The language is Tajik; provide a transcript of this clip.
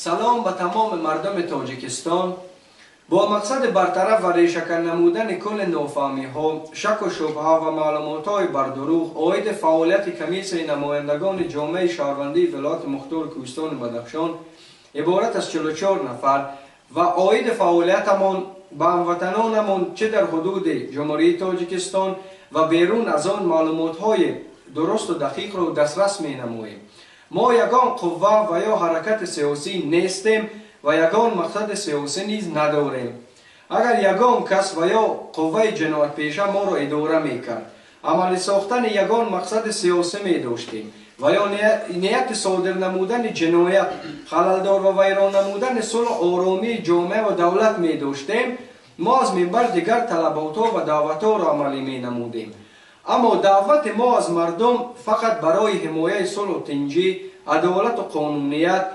Салом ба тамоми мардуми Тоҷикистон. Бо мақсади бартараф ва решакан намудани кулли нофаҳмиҳо, шаку шубҳа ва маълумотҳои бардурӯғ оиди фаъолияти Комиссияи намояндагони ҷомеаи шаҳрвандии вилояти мухтори Кӯҳистони Бадахшон, иборат аз 44 нафар, ва оиди фаъолиятамон ба ҳамватанонамон, чӣ дар ҳудуди Ҷумҳурии Тоҷикистон ва берун аз он, маълумотҳои дурусту дақиқро дастрас менамоем. Мо ягон қувва ва ё ҳаракати сиёсӣ нестем ва ягон мақсади сиёсӣ низ надорем. Агар ягон кас ва ё қувваи ҷиноятпеша моро идора мекард, амалӣ сохтани ягон мақсади сиёсӣ медоштем ва ё нияти содир намудани ҷиноят, халалдор ва вайрон намудани сулҳу оромии ҷомеа ва давлат медоштем, мо аз минбар дигар талаботҳо ва даъватҳоро амалӣ менамудем. Аммо даъвати мо аз мардум фақат барои ҳимояи сулҳу тинҷӣ, адолату қонуният.